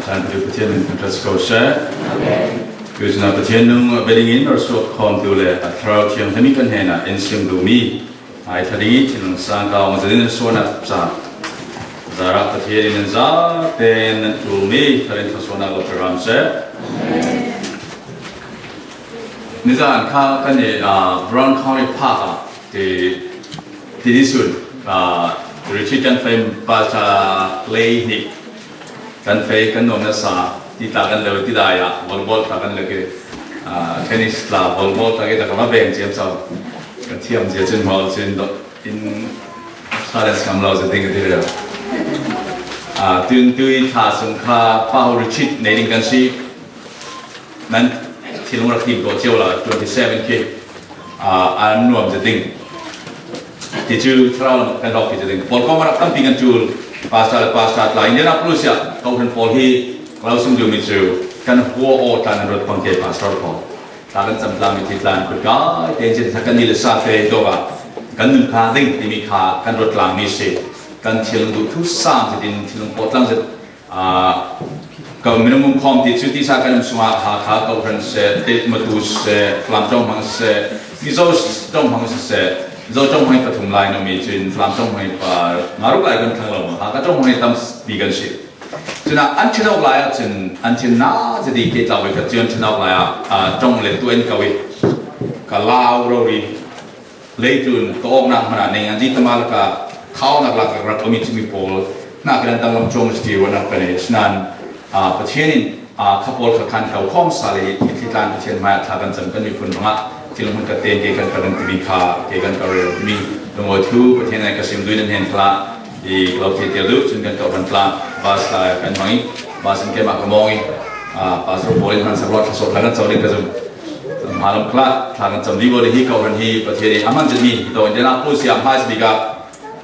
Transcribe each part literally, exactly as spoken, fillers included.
Thank you, Pathian min kan ṭha ko seh. Tuisuna Pathian nung a beding in or suak khawm tu le a Thlarau Thianghlim in kan hnena in sim duh mi ai thading i thinlung sang ka ong zalin suana sa. Zara Pathian in za ten nan tu mi tharin thasuana lo program seh. Nizan kha kan i, ah, Brown County Park a ti, ti ni sun, ah, retreat kan fei Pastor Clay ni kan fei kan nuam nasa ti ta kan lo ti dai a volleyball ta kan lo ke, ah, tennis ta volleyball ta ke ta ka ma beng chiam sau kan thiam zia chin hol chin do in silence kam lo zia ding ka ti lo. Ah, tun tui tha sung kha pau retreat nei ding kan si nan thilung rak tim tawh cio la twenty seven khi, ah, an nuam zia ding. Ti cu thlarau lam kan dawk ti zia ding. Pawl kawng rak tampi kan tul. Pastor le pastor tla Indianapolis ah kawhran pawl hi klau sung dumi cu kan hua aw tlan an rot pang ke pastor pawl. Tla kan cam tlang mi ti tlan kut kai te cin kan ni le sa te dawk ah kan nun kha ding timi kha kan rot tlang mi si. Kan thil duh thu sang zia din thil pawl tlang zia Ah, ka minung um khawm ti cu tisa kan um sungah Hakha, Kohhran seh, Tit Matu seh, Falam Ṭawng Hmang seh, Mizo Ṭawng Hmang seh, Mizo Ṭawng Hmang pathum lai nomi cun Falam Ṭawng Hmang pa nga ruk lai kan thlang lo, Hakha Ṭawng Hmang tam pi kan si. Cun an thin awk lai ah cun an thin na zedi ke tlau i ka cun thin awk lai ah, ah, ṭawng le tuan ko i ka lau rori. Leitlun ka awknak hmanh ah neng an zi tama lakah khaunak lakah rak omi cumi pawl hna kan danglam cuang si ti ruahnak kan ei. Asinain, aa, Pathian in, aa, kha pawl kha khan kau khawm sa le hi tlan Pathian hmai ah thla kan cam kan miphun hrangah thil hmun ka ten ke kan ka dang timi kha ke kan ka rel mi lungawi thu Pathian ai ka sim duin an hen thla i lo thei tel duh cun kan kau hran tla bas lai kan hmang i bas in keimah ka mawng i, aa, pastor pawl in hman sak ruat thla sawt thla kan cam ding ka zum. Hmalam khla thla kan cam dih ko ding hi, kau hran hi Pathian i a hman zetmi hi to Indianapolis i a hmai bik ah,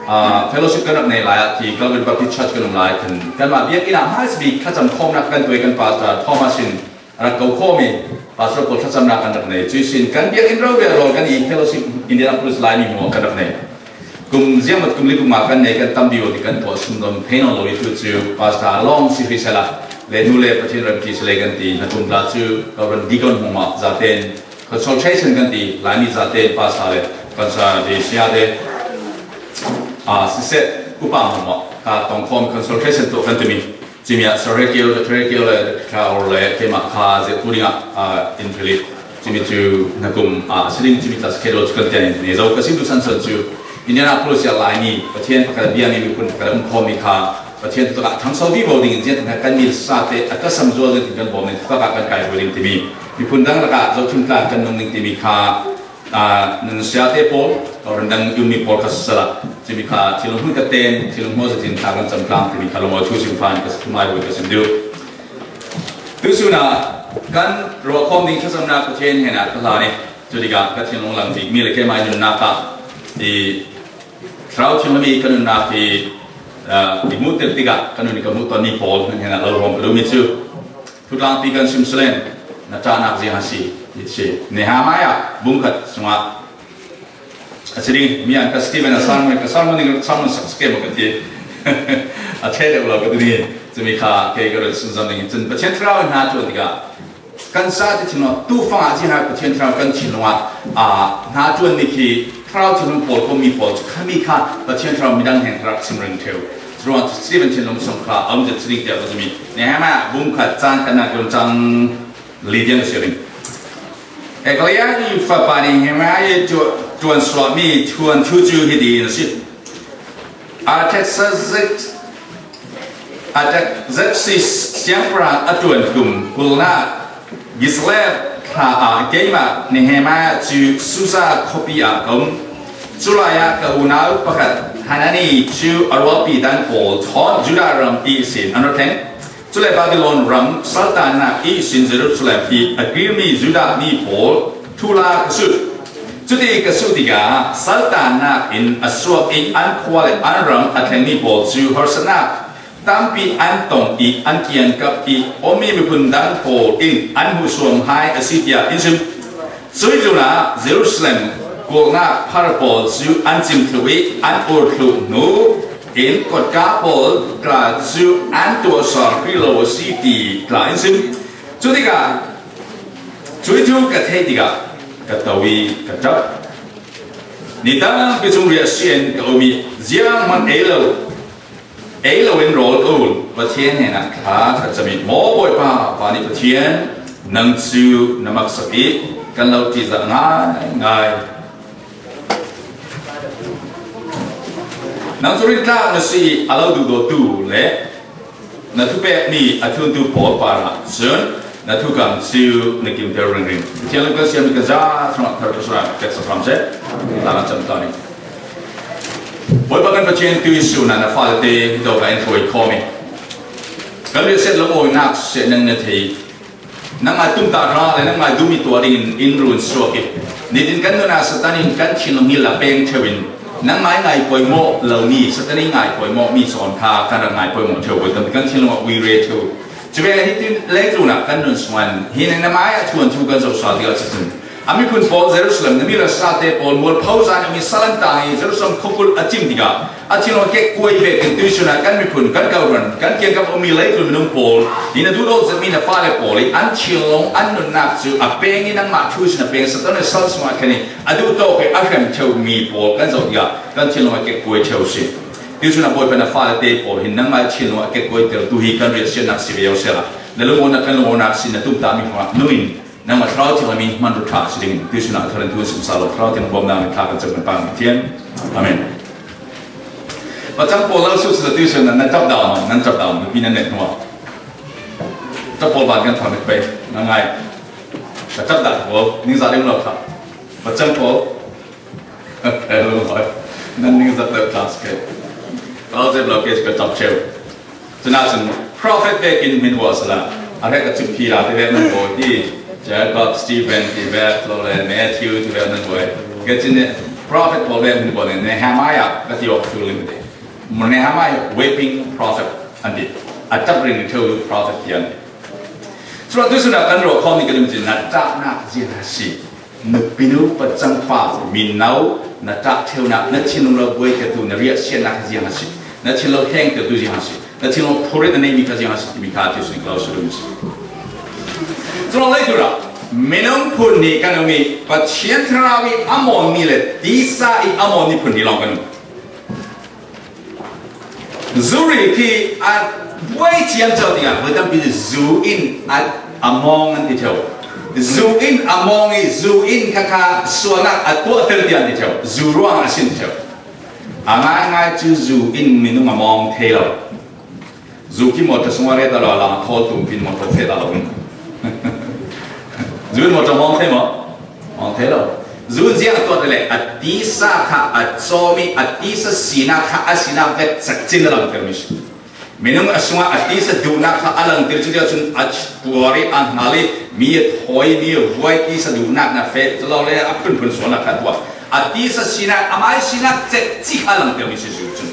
ah, fellowship kan rak nei lai ah khi Calvary Baptist Church kan um lai khan kanmah biakinn ah hmai bik thlacam khawmnak kan tuai kan pastor Thomas in a rak ko khawm i pastor pawl thlacamnak kan rak nei. Cuihsin kan biakinn rori ah rawl kan i fellowship Indianapolis Laimi hmuah kan rak nei. Kum ziangmawt kum li kum nga kan nei kan tam vivo ti kan tuah sumdon thei nawn lo i tu cu pastor a lawng si hri sela le hnu le Pathian ram ti si le kan ti na kum ta cu kau ran deacon hmung ah zaten consultation kan ti Laimi zaten pastor le pastor le sia te, ah, siseh upa hmung ah ka tongkhawm consultation tuah kan timi. Cumi ah Sir Rekiel, Dr. Rekiel le Dr. Kaur le keimah kha zirhtu dingah, ah, in thil i cumi cu na kum, ah, a si ding cumi tla schedule cu kan tiang in ne zo ka sim duhsan sawn cu Indianapolis ah Laimi Pathian pakhat a biami miphun pakhat a um khawmmi kha Pathian takah thangso vivo ding in zian kan mil sa te a tasam zual ding kan bawm in takah kan kai ding timi miphun dang lakah zohthim tla kan nung ding timi kha Aa, nan siate pawl, kau randang yunmi pawl kha sisala, cumi kha thil hmun ka ten, thil hmun zetin thla kan cam tlang, timi kha lungawithu sim phan ka thumai hoi ka sim duh. Tusun ah kan ruahkhawm ding thlacamnak Pathian hnenah ka hlan i, cu tikah ka thinlung lang bikmi le keimah nunnak ah i thlarau thinlung i ka nunnak i, aa, i hmuhtir tikah ka nun i ka hmuh tawnmi pawl nan hnenah lo ruam ka duhmi cu, Thutlangpi kan sim selen, na ṭahnak ziang a si, ti si. Nehemiah bungkhat sungah a si ding, mi an ka Stephen a sermon, ka sermon ding sermon sak skem ka ti. A ṭhe deuh lo ka ti ding. Cumi kha kei ka rel sunzam ding. Cun Pathian Thlarau in hna ṭuan tikah kan sa ti thinlung, tu fang ah ziang a Pathian Thlarau kan thinlung ah, aa, hna ṭuan mi khi Thlarau thinlung pawl ko mi pawl cu khami kha Pathian Thlarau midang hnen rak sim reng ṭheu. Curuangah Stephen thinlung sung kha a um zet si ding tiah ka zumi. Nehemiah bungkhat cang khatnak ṭuan cang li tiang ka si ding. Eklaia i fapa Nehemiah cu ṭuan suahmi thuanthu cu hiti in a si. Artaxerxes, Artaxerxes siangpahrang a ṭuan kum kulnak Kislev thla ah keimah Nehemiah cu Susa khuapi ah ka um. Culai ah ka unau pakhat Hanani cu a rualpi dang pawl thawn Judah ram i sin an rak thleng. Cule Babilon ram saltannak i sin Jerusalem i a kirmi Judah mi pawl thuhla ka sut. Cuti ka suh tikah saltannak in a suak i an khua le an ram a thlengmi pawl cu harsatnak tampi an tong i an kiangkap i omi miphun dang pawl in an hmuhsuam hai a si tiah in sim. Cuih tlunah Jerusalem kulhnak phar pawl cu an cim thluh i an ur thluh hnu in kotka pawl tla cu an tuahsar hrih lo a si ti tla in sim. Cu tikah cuih thu ka theih tikah ka to i ka ṭap. Ni tampi chung riahsia in ka um i zianghman ei lo, ei lo in rawl ka ulh. Pathian hnenah thla ka cam i, maw Bawipa, van i Pathian, nang cu na maksak i kan lo ṭihzah ngaingai. Nang cu rintlak na si i a lo duhdawtu le na thupekmi a thluntu pawl parah cun na thukam cu na kimter ringring. Pathian lungkal siami kan za thangah thar ka suah pek sakram seh. Tla kan cam ta ning. Bawipa kan Pathian, tuihsun ah na fale te hi tawk ah in hruai khawm i kan riahsiat lo awinak seh nang na thei. Nangmah tumtah hra le nangmah duhmi tuah dingin in run suak i nitin kan nunah Satan in kan thinlung hi la peng ṭheu in nangmah i ngai poimawh lomi, Satan i ngai poimawhmi sawn kha kan rak ngai poimawh ṭheu, Bawipa kan thinlung ah uire ṭheu. Cu vek le hitin leitlun ah kan nun sungah hin na mai ah thuanthu kan zoh sal tikah cun a miphun pawl Jerusalem, na mi rasa te pawl mualpho zan a mi salantang i Jerusalem khuakulh a cim tikah a thinlung a kekkuai vekin tuihsun ah kan miphun, kan kawhhran, kan kiangkap a ummi leitlun minung pawl, hi na duhdawt zetmi na fale pawl i an thinlung, an nunnak cu a peng i nangmah thu sin a peng, Satan le sal sungah khen i a duh tawk i a hrem ṭheumi pawl kan zoh tikah kan thinlung a kekkuai ṭheu si. Tuihsun ah Bawipa na fale te pawl hin nangmah thinlung a kekkuai tertu hi kan riahsiatnak si ve sehla, na lungawnak kan lungawnak si, na tumtahmi hmangah nung in nangmah Thlarau Thianghlim in hman rua ṭha si dingin tuihsun ah tharen thu in sim sal law, Thlarau Thianghlim bawmhnak in thla kan cam kan pang Pathian. Amen. Pacang pawl lo suh suh tuihsun ah nan ṭap dah maw, nan ṭap dah maw, nupi nan neih hnu ah. Ṭap pawl ban kan thar pei, na ngai. Ka ṭap dah pawl, ningzah ding lo kha. Pacang pawl. Nan ningzat deuh ṭha si ke. Ka zep lo ke ka ṭap ṭheu. Cunah cun prophet vekin min uah sala. A hrek a cuphi la ti vek nan bawi ti. Jacob, Stephen ti vek lo le Matthew ti vek nan bawi. Ke cin ne prophet pawl vek min bawi ne Nehemiah ka ti awk tu lim ti. Nehemiah weeping prophet an ti. A ṭap ring ṭheu prophet ti an ti. Cun tuihsun ah kan ruah khawm ning ka dum cin na ṭahnak ziang a si. Nupi nu pacang pa mino na ṭah ṭheunak, na thinlung lo buaitetu na riahsiatnak hi ziang a si, na thinlung hengtertu ziang a si, na thinlung phurit na neimi kha ziang a si timi kha tuihsun ka lo sut ding a si. Cun leitlun ah minung phun nih kan um i Pathian Thlarau i a mawnmi le tisa i a mawnmi phun nih lawng kan um. Zu ril khi a buai ciamco tikah voi tampi zu in a, a mawng an ti ṭheu. Zu in a mawng i zu in kha kha sualnak a tuahter tiah an ti ṭheu. Zu ruang a sin ṭheu. A ngaingai cu zu in minung a mawng thei lo. Zu khi motor sungah ret a lo, a lang a thawl tum pin motor feh a lo in. Zu in motor mawng thei maw? Mawng thei lo. Zu ziang tuah le a tisa kha a cawm i a tisa sinak kha a sinak vek cekcin a langtermi si. Minung a sungah a tisa duhnak kha a langter cu tiah cun a tuar i a hngal i mi a thawi, mi a vuai, tisa duhnak na feh lo le a phunphun sualnak kha tuah. A tisa sinak, amai sinak cekci kha a langtermi si zu cun.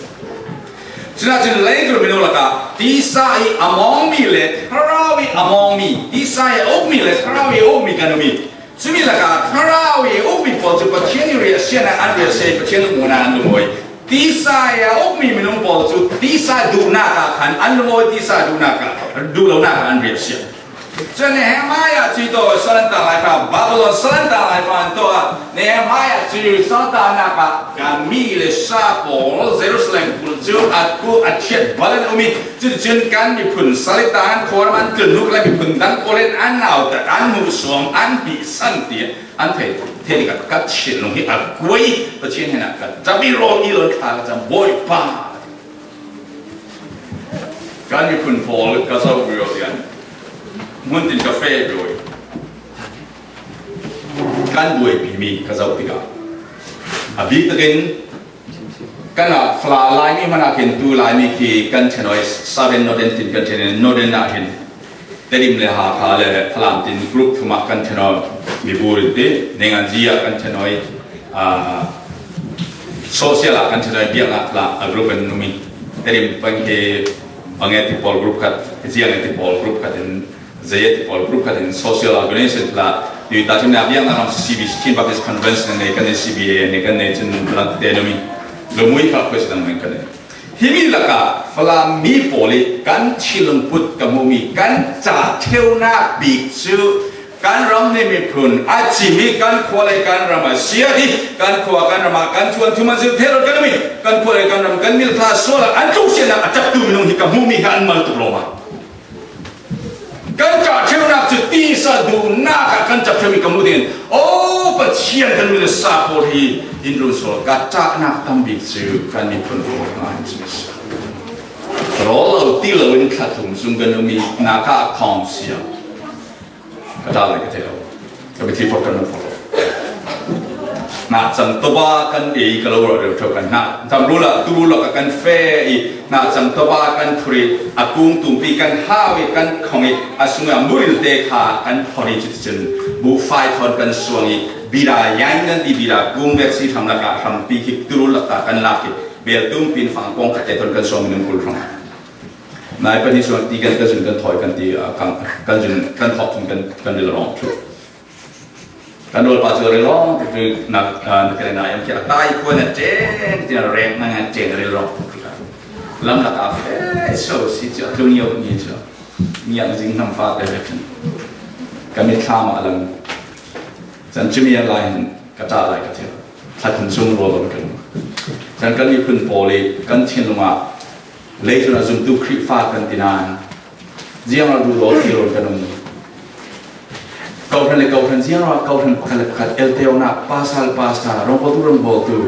Cunah cun leitlun minung lakah tisa i a mawngmi le thlarau i a mawngmi, tisa i a ukmi le thlarau i a ukmi kan um i, cumi lakah thlarau i a ukmi pawl cu Pathian i riahsiatnak an riahsia i Pathian lungmuannak an lungawi. Tisa i a ukmi minung pawl cu tisa duhnak ah khan an lungawi, tisa duhnak ah, duh lonak ah an riahsia. Cun Nehemiah cu tawh salantang lai kha, Babylon salantang lai kha an tawh ah, Nehemiah cu salantang nak ah, ka mi le sa pawl Jerusalem khua cu a kuh a ṭhiat bal an um i, cuticun kan miphun sal i tan khuaram an tlun hnu khan miphun dang pawl in an nautat, an hmuhsuam, an hmihsan tiah an thei, thei tikah ka thinlung hi a kuai, Pathian hnenah ka ṭap i rawl i lo thla ka cam, Bawipa. Kan miphun pawl ka zoh rih tian hmun tin ka feh rih. Kan buaipimi ka zoh tikah a bik takin kan ah Falam Laimi hmanh ah khin tu Laimi khi kan ṭhanawi Southern Northern tin kan ṭhanawi Northern ah hin Tedim le Hakha le Falam tin group thum ah kan ṭhanawi mi bur in ti Nenganji ah kan ṭhanawi, aa, social ah kan ṭhanawi biaknak tla a group an um i Tedim pang hi Bange ti pawl group khat, Ziange ti pawl group khat in, Zeye ti pawl group khat in social organization tla, ti ta thim na biaknak ram C B C, Chin Baptist Convention nei kan nei, C B A nei kan nei, cun lang te numi. Lungmui kha khuai sidang kan nei. Himi lakah Falam mi pawl i kan thinlung put ka hmuhmi kan cah theunak bik cu kan ram nih miphun a cimi kan khua le kan ram a siat i kan khua kan ram ah kan thuanthu man zir thei lo kan um i kan khua le kan ram kan milthla sual ah an tlungsiatnak a ṭaptu minung hi ka hmuhmi hi an mal tuk lawmah. Kan ṭah ṭheunak cu tisa duhnak ah kan ṭap ṭheumi ka hmuh ding. O Pathian, kan milsa pawl hi in run sual, ka ṭahnak tam bik cu kan miphun pawl hna in cu si. Rawl lo ti lo in thla thum zung kan ummi nak ah khawng siang ka ṭah lai ka thei lo. Ka mitthli phawt kan rak phawt lo. Hnahcang tawpa kan ei ka lo ruah rero ṭheu kan hnah. Hnam rul ah, tu rul ah kan feh i hnahcang tawpa kan phurh i a kung tumpi kan hau i kan khong i a sung i a muril te kha kan phorh i cuticun buhfai thawn kan suang i bida yain kan ti bida kung vek si hram lakah hrampi khi tu rul lakah kan lak i bel tumpi in fang kong khat te thawn kan suang minung kul hram. Nai pahnih suang ti kan, kan zun kan thawi kan ti, ah, kan, kan zun kan thawk cun kan, kan ril lawng ṭhu. Kan rawlpa cu a ril lawng ṭhu, na, ah, na kale na yam khi a tai khua na ṭeng, ti na reng na ngan ṭeng a ril lawng ṭhu. Lam lakah feh so si cu a tlung yo ni cu. Ngiang zing hnam fa te ve khin. Ka mitthlam ah a lang. Chan cumi a lai hin ka ṭah lai ka thil. Thla thum sung rawl lo kan. Chan kan miphun pawl i kan thinlung ah Leitlun a zumtu Khrihfa kan ti nain ziang a duhdaw thil kan um. Kohhran le kohhran ziang a kohhran pakhat le pakhat elteonak pasta le pasta, rongbawltu rongbawltu,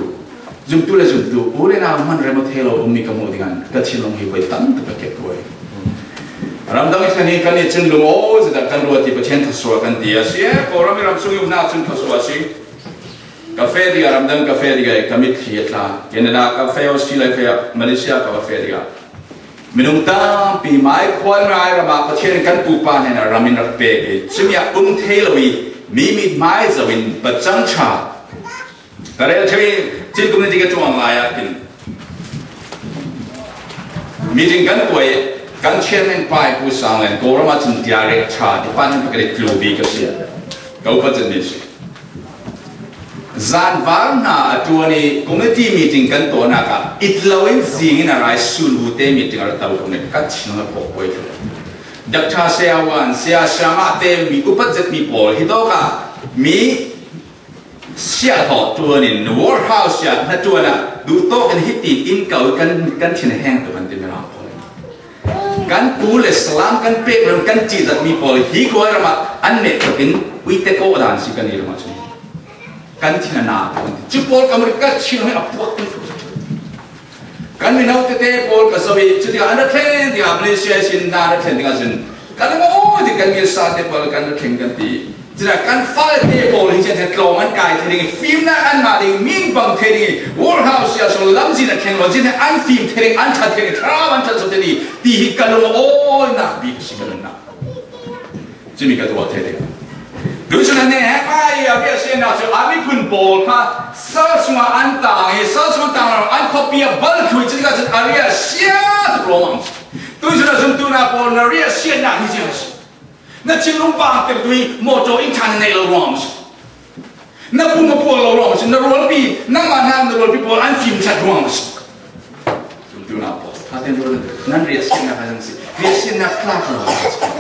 zumtu le zumtu, u le nau hman rem aw thei lo ummi ka hmuh dingah ka thinlung hi voi tam tuk a kek kuai. Ramdang i thlen hi kan i cun lung aw zeta kan ruat i Pathian thluasuah kan ti a si. Kawlram i ram sung i umnak cun thluasuah a si. Ka feh dingah ramdang ka feh dingah ka mitthli a tla. Canada ka feh, Australia ka feh, Malaysia ka va feh dingah. Minung tampi mai khuan ngai ram ah Pathian in kan pupa hnenah ram in rak pek i cumi ah um thei lo i mi mit mai zoh in pacang ṭha. Ka rel ṭheu i cin kum ni ti ka ṭuang lai ah khin. Meeting kan kuai, kan chairman pa i Pu Sang Len, Kawlram ah cun director, department pakhat i tlu bik ka si. Ka upat cun ni si. Zanvar hna a ṭuan i committee meeting kan tuahnak ah it lo in zing in a rai sun bu te meeting a ra to ko nih ka thin a pawh kuai thlu. Doctor Saya Wan, Saya Siamah te mi upat zetmi pawl hi tawk ah mi siathawh ṭuan in World House siat hna ṭuan ah duhtawk in hitin in ko kan, kan thin a heng tuk an ti mi rang pawl. Kan pu le salam kan pek ram kan cih zatmi pawl hi khuai ram ah an neh tuk in uite kawh dan si kan i ram ah cun kan thin a na tuk an ti. Cu pawl ka mut ka thin a puak tuk. Kan mino tete pawl ka zoh i, cu tikah an rak thlen dingah, Malaysia sin na rak thlen dingah cun, kan maw ti kan ngilsa te pawl kan rak thlen kan ti. Cun kan fale te pawl hi cun tlawm an kai thei ding, fimnak an ngah ding, min bang thei ding, World House sia so lamzin a thlen lo, cun an fim thei ding, an ṭha thei ding, thlarau an ṭhat so thei ding, ti hi ka lung a awinak bik a si ka nunnak. Cumi ka tuah thei ding. Tuihsun ah Nehemiah i a riahsiatnak cu a miphun pawl kha sal sungah an tang i, sal sungah tang lo an khuapi ah bal thlui cu tikah cun a riahsiat ruangah a si. Tuihsun ah zumtu na pawl na riahsiatnak hi ziang a si. Na thinlung bang ter tu i mawṭaw in ṭhan na neih lo ruangah a si. Na pum a pual lo ruang a si, na rualpi, nangmah hna na rualpi pawl an fim ṭhat ruang a si. Zumtu na pawl, ṭha tein rual nan riahsiatnak a si, riahsiatnak tlak lo a si.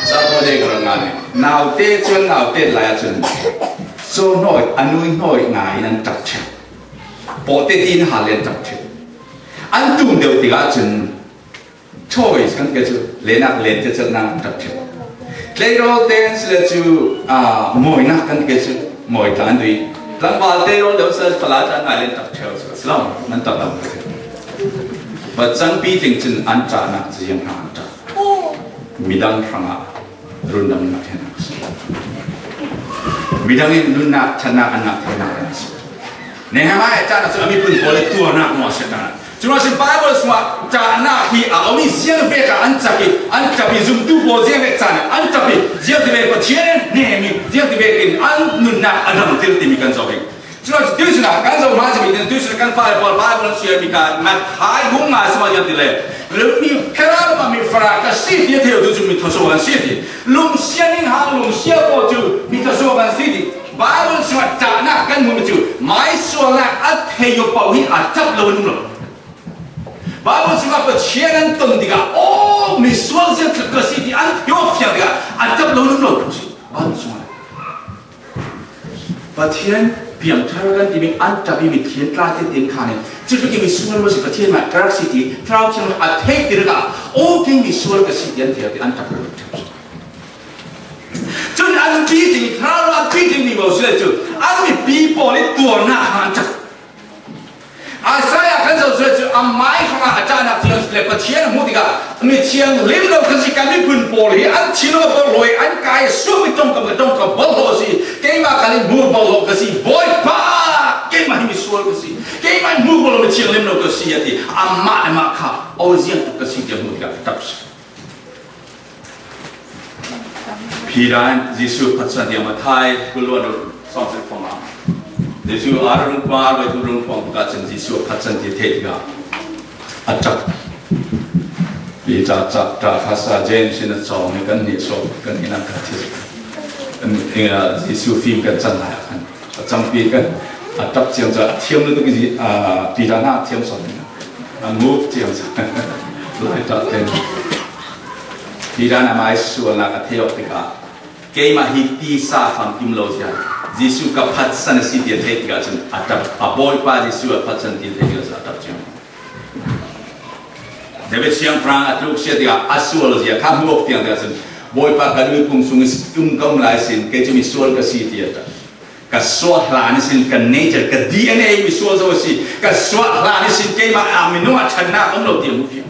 Zapaw dei ka rak ngan i, naute cun naute lai ahcun, caw hnawi, a nui hnawi ngai in an ṭap ṭheu. Pawhte ti in hal le an ṭap ṭheu. An tum deuh tikah cun, Choice kan ti cu, lenak len ticelnak an ṭap ṭheu. Tleirawl te an si le cu, aa, mawinak kan ti cu, mawi tla an duh i, tlangval tleirawl deuh si le cu, fala ṭan ngai len ṭap ṭheu cu, a si lo, nan ṭap lo. Pacangpi tling cun an ṭahnak cu ziang hna an ṭah. Midang hrangah rundamnak hi an si. Midang in nunnak, ṭhatnak an ngah theinak an si. Nehemiah ṭahnak cu a miphun pawl i tuarnak hmuahsiatnak. Curuangah sin Bible sungah ṭahnak hi a um i ziang vek ah an cak i, an ṭap i zumtu pawl ziang vek caan ah an ṭap i ziang ti vek Pathian in hnem i ziang ti vek in an nunnak a dangtir timi kan zoh hi. Curuangah tuihsun ah kan zoh hna cumi tin tuihsun ah kan fale pawl Bible an suai mi ka ngat hai hung ngai sima ziang ti le mi Kha ram ah mi fara ka si ti a thei tu cu mi thluasuak an si ti. Lungsia ning hang lungsia pawl cu mi thluasuak an si ti. Bible sungah ṭahnak kan hmuhmi cu mai sualnak a thei u paoh hi a ṭap lo an um lo. Bible sungah Pathian an ton tikah, aw, misual ziang tluk ka si ti an thei aw fiang tikah a ṭap lo, nung lo tluk si. Bible sungah Pathian piangthar kan ti mi an ṭap i mithiang tla te tin khan in, cutluk i misual maw si, Pathian mah ṭap si ti Thlarau Thiang a theih tikah, aw, kei misual ka si ti an thei ti an ṭap lo. Cun an pi ding, Thlarau pi ding mi maw si le cu, an mipi pawl i tuarnak hna an ṭap. Isaiah kan zoh cu a mai hrangah a ṭahnak tiang le Pathian a hmuh tikah, mithiang lim lo kan si, kan miphun pawl hi an thin a bawlh hlawh i an kai a suakmi ṭongkam ka ṭongkam bawlh hlawh a si. Keimah kan in hmu bawlh hlawh ka si, Bawipa, keimah hi misual ka si, keimah in hmu bawlh hlawh mithiang lim lo ka si, a ti. Amah le mah kha aw ziang tuk ka si tiah hmuh tikah ka ṭap si. Peter in Jesuh a phatsan tiang Matthai kul le sawmsarih panga. Jesuh a rung panga, a rung panga cun Jesuh a phatsan ti theih tikah a ṭap. Peter ca ṭah kha sa, James in a cawng i kan nih sawh, kan nih nak kha thil. Jesuh fim kan can lai ah khan a cangpi kan a ṭap ciang cu a thiam lutuk i, aa, Peter hna a thiam sawn. A nguk ciang cu lai ṭah ten Peter nih a mai sualnak a theih awk tikah, keimah hi tisa famkim lo tiah Jesuh ka phatsan a si ti a theih tikah cun a ṭap. A Bawipa Jesuh a phatsan ti a theih tikah cun a ṭap ciang. David siangpahrang a tluk si tikah a sual zia kha hmuh awk tiang tikah cun, Bawipa, ka duhmi kum sung i um ka um lai sin, kei cu misual ka si ti a ṭap. Ka suah hlan ihsin ka nature, ka D N A misual zo a si. Ka suah hlan ihsin keimah ah minung ah ṭhatnak a um lo ti a hmu fiang.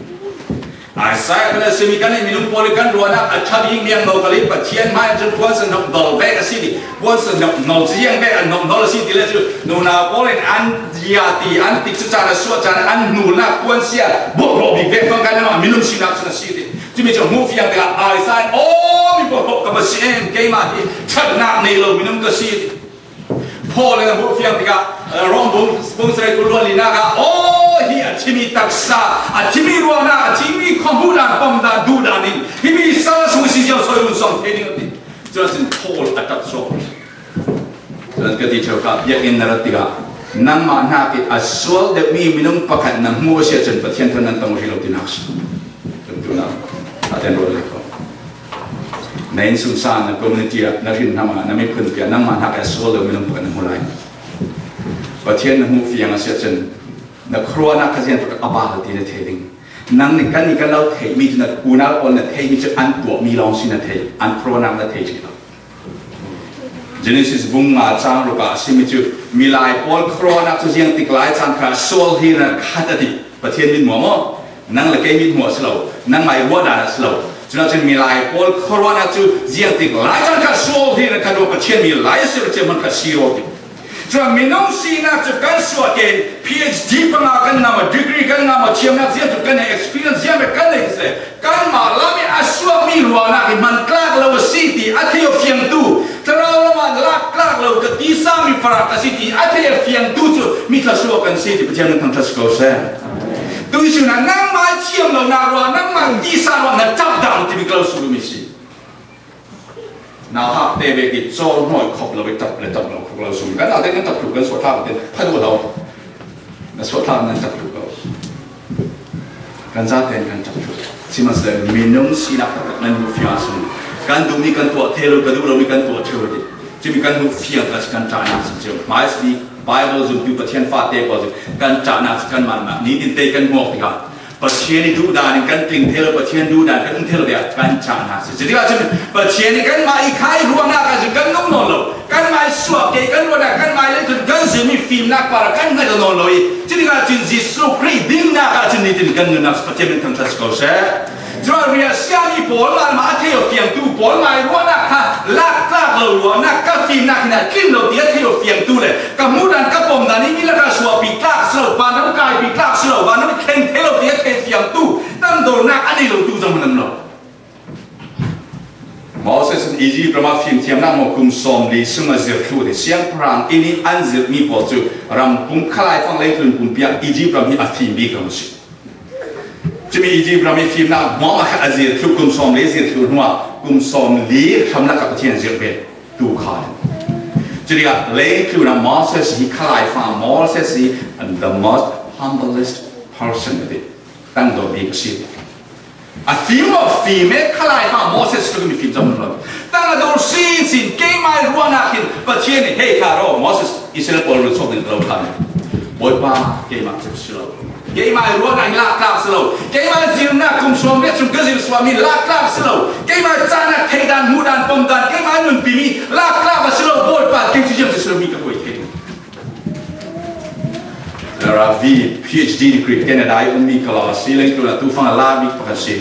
Isaiah kan a simi kan i minung pawl i kan ruahnak a ṭha bik liang lo kal i Pathian hmai ah cun puan san hnawh nawl vek a si ti. Puan san hnawh nawl ziang vek an hnawh nawl a si ti le cu nunau pawl in an ya ti, an tik cu caan a suah caan an hnulnak puan sia buak rawh bik vek fangkai namah minung sinak cun a si ti. Cumi cu hmuh fiang tikah Isaiah in, aw, mi buak rawh ka va si em, keimah hi ṭhatnak nei lo minung ka si ti. Paul in a hmuh fiang tikah, eh, Rom bung, bung sarih kul le linak ah, aw, hi a thimi taksa, a thimi ruahnak, a thimi khuahmuhdan, pomdan, duhdan in, himi sal sung si cio soi run sawng thei ding a ti. Cuan sin Paul a ṭap suak. Cuan ka ti ṭheo ka biakinn na rat tikah, nangmah hnak i a sual deuhmi minung pakhat na hmuh a si ahcun Pathian thawn nan tong rih lo tinak si. Kan duhnak, a ten ruat lai ko. Na innsungsang, na community ah, na hrin hnam ah, na miphun piah, nangmah hnak i a sual lo minung pakhat na hmu lai. Pathian na hmuh fiang a si ahcun, na khuaruahnak kha ziang tuk a bal ti na thei ding. Nang nih kan nih kan lo theihmi cu, na unau pawl na theihmi cu an tuahmi lawng si na thei, an khuaruahnak na thei rih lo. Genesis bung nga cang ruk ah a simi cu, milai pawl khuaruahnak cu ziang tik lai caan kha sual hi na khat a ti. Pathian mithmuh maw? Nang le kei mithmuh a si lo, nangmah i ruahdan a si lo. Cunak cun milai pawl khuaruahnak cu ziang tik lai caan kha sual hi na khat ruah Pathian milai a si, Pathian hmanh kha si rawh ti. Cun minung sinak cu kan suah tein P H D panga kan ngam, degree kan ngam, thiamnak ziang cu kan nei, experience ziang kan nei, kanmah lam i a suakmi ruahnak i hman tlak lo a si ti a thei a fiangtu, thlarau lam ah lak tlak lo ka tisa mi farak ka si ti a thei a fiangtu cu mi thluasuah kan si ti Pathian min thangṭhat si ko seh. Tuihsun ah nangmah thiam lonak ruah, nangmah tisa ruah na ṭap dah timi ka lo sut mi si. Nauhak te vek i cawl hnawi khop lo i ṭap le ṭap lo khop lo sum. Kan naute kan ṭap tluk, kan suah tlak te pha duh lo. Na suah tlak nan ṭap tluk lo. Kan zate kan ṭap tluk. Sihmanhsehlaw minung sinak taktak nan hmuh fiang sung. Kan duhmi kan tuah thei lo, ka duh lomi kan tuah ṭheu ti. Cumi kan hmuh fiang taktak kan ṭahnak si cio. Hmaisabik Bible zumtu Pathian fate pawl cu kan ṭahnak si kanmah nitin te kan hmuh tikah Pathian i duhdan in kan tling thei lo, Pathian duhdan kan um thei lo tiah kan ṭah hna si. Cutikah cun Pathian i kanmah i khai ruahnak ah cun kan nung nawn lo. Kanmah i suah ke, kan ruahnak, kanmah i le cun kan zirmi fimnak par ah kan hngalh nawn lo i, cutikah cun Jesuh Khrih dingnak ah cun nitin kan nunnak Pathian min thangṭhat si ko seh. Cun riahsiami pawl, mah a thei a fiangtu pawl, mah i ruahnak kha lak tlak lo ruahnak, ka fimnak hin a tling lo ti a thei a fiangtu le ka hmuhdan, ka pomdan i mi lakah suahpi tlak si lo, vanram kaipi tlak si lo, vanram thleng thei lo ti a thei fiangtu, damdawrnak a nei lo tu zong hmanh an lo. Moses in Izipt ram ah fimthiamnak maw kum sawmli sung a zir thluh ti siangpahrang inn i an zirhmi pawl cu ram pum khalai fang leitlun pumpi ah Izipt ram hi a fim bik ram a si. Cumi Izipt ram i fimnak hmuahhmuah kha a zir thluh, kum sawmli zir thluh hnuah kum sawmli hramlak ah Pathian zirh ve tu kha. Cutikah leitlun ah Moses hi khalai fa, Moses hi the most humblest person a ti. tangdawh bik a si. A fim aw fim e, khalai kha Moses tu mi fim zong lo. Tang a dor sin sin, keimah ruahnak hin Pathian in, "Hei kha raw, Moses, Israel pawl run sawk ding ka lo khan. Bawipa, keimah cep si lo. Keimah ruahnak hi laktlak si lo. Keimah zirnak kum sawm riat sung ka zir suam hi laktlak si lo. Keimah cahnak theidan, hmuhdan, pomdan, keimah nunpi mi laktlak a si lo, Bawipa, kei cu ziang si lo mi ka kuai thei." Ravi, PhD degree, Canada i ummi ka lo si, lengtlun a tufang a la bik pakhat si.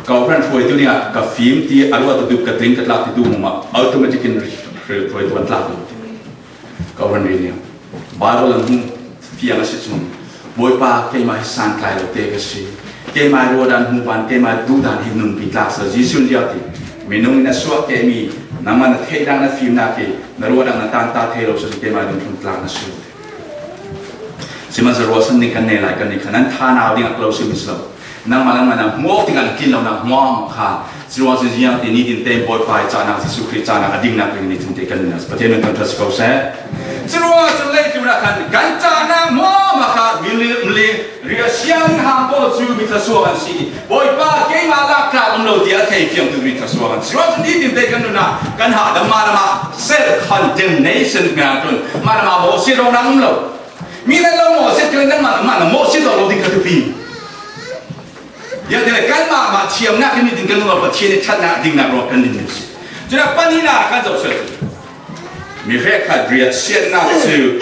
Ka hruaitu nih a ka fim ti a ruat a dup ka tling ka tlak ti duh mumah automatic in hruaitu an tlak lo ti. Ka hruaitu nih Bible an hmu fiang a si cun, "Bawipa, keimah hi santlai lo te ka si. Keimah ruahdan hmuhdan, keimah duhdan hi nunpi tlak si lo. Jesuh in ziah ti, minung in a suah kemi, nangmah na theihnak, na fimnak hi na ruahnak na tanta thei lo, cun keimah dungthlun tlak na si lo." Sihmanhsehlaw ruahsan ding kan nei lai kan nih khan nan thanau ding a ka lo simi si lo. Nangmah nangmah na hmuak tikah na tlin lo nak hmuahhmuah kha. Curuangah cun ziang ti nitin tein Bawipa i cahnak, Jesuh Khrih cahnak a dingnak ding nitin te kan nunnak Pathian min thangṭhat si ko seh. Curuangah cun leitlun ah khan kan cahnak hmuahhmuah kha mi li, mi li, riahsiang hang pawl cu mi thluasuak an si. Bawipa, keimah laktlak um lo tiah a thei fiangtu mi thluasuak an si. Curuangah cun nitin te kan nunnak kan hahdam mahmah, self condemnation hna tun mahmah mawhsiat awknak um lo. Mi nan lo mawhsiat kha le nanmah, nanmah na mawhsiat awk lo ding kha thupi. Ziangtin le kanmah mah thiamnak kan nitin kan lung ah Pathian i ṭhatnak dingnak ruang kan din si. Cun a pahnihnak kan zoh sual cu mi hrekkhat riahsiatnak cu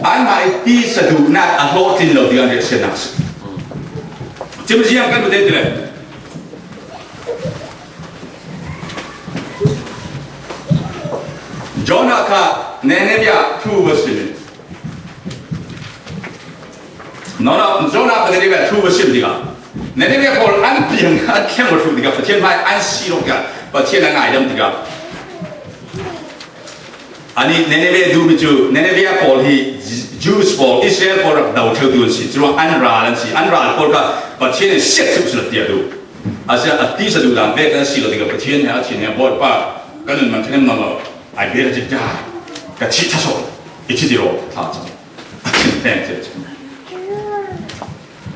anmah i tisa duhnak a hlawhtlin lo ding an riahsiatnak si. Cun ziang kan bu te ti le Jonah kha Nineveh ah thu va sim. Jonah, Jonah kha Nineveh thu va sim tikah, Nineveh pawl an piang, an thleng va hruh tikah, Pathian hmai an si lo tikah, Pathian a ngaidam tikah, anih Nineveh duhmi cu, Nineveh pawl hi Jews pawl, Israel pawl rak do ṭheutu an si. Curuang an ral an si. An ral pawl kha Pathian in siat tuk si lo tiah duh. A si a tisa duhdan pek an si lo tikah Pathian he a thin he, "Bawipa, ka nun man ṭhahnem nawn lo. I better to die. Ka thih ṭha sawn. I thi ti raw, thla cang." A thin peng cia cu.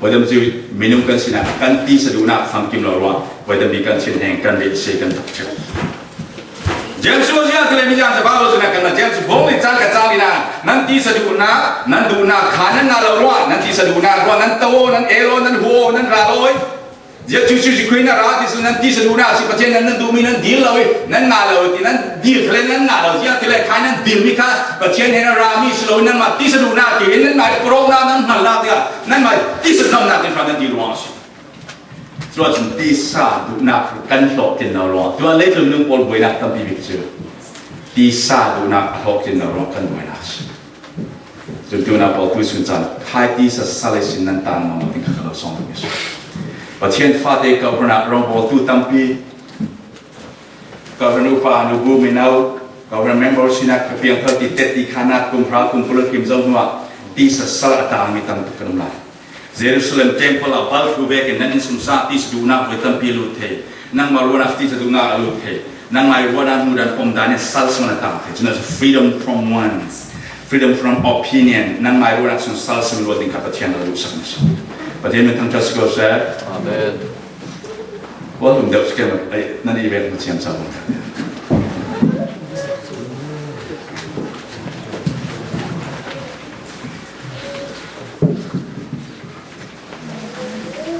Voidam cu minung kan sinah kan tisa duhnak famkim lo ruang voidam mi kan thinheng kan riahsia kan rak ṭheu. James cu ziah ti le mi ziang cu Bible cu nak kan James bawm le caan ka cang ina nan tisa duhnak, nan duhnak kha nan ngah lo ruang, nan tisa duhnak ruang nan to aw, nan el aw, nan hu aw, nan ral aw. Ziah cu cu cu khui na ra ti cu nan tisa duhnak si Pathian nan, nan duhmi nan dil lo i nan ngah lo ti nan dil kha le nan ngah lo ziah ti le khai nan dilmi kha Pathian he na rami si lo i nanmah tisa duhnak ti in nanmah i pawroknak nan hngalnak tiah nanmah tisa duhnak ti kha nan dil ruang a si. Cuah cun tisa duhnak kan hlawhtlin lo ruang. Tuah leitlun minung pawl buainak tampi bik cu tisa duhnak a hlawhtlin lo ruang kan buainak a si. Cun tunak pawl tu sun caan khai tisa sal ihsin nan tan ngam ding kha ka lo sawm ding a si. Pathian fate kawhhran ah rawng pawl tu tampi Governor upa, nubu, mino, Governor member sinak ka piangthar ti tet ti khanat kum hra kum pulak kim zo hnuah tisa sal a tangmi tam tuk kan um lai. Jerusalem temple a bal hru vekin nan innsungsang tisa duhnak voi tampi a lut thei. Nangmah ruahnak tisa duhnak a lut thei. Nangmah i ruahdan hmuhdan pomdan in sal suan a tang thei. Cun freedom from wants, freedom from opinion. Nangmah i ruahnak sun sal suan luat ding kha Pathian a luhsak na si. Pathian min thangṭhat si ko seh. Amen. Kua tum deuh si keimah, ei, nan i vek hmasiam caah.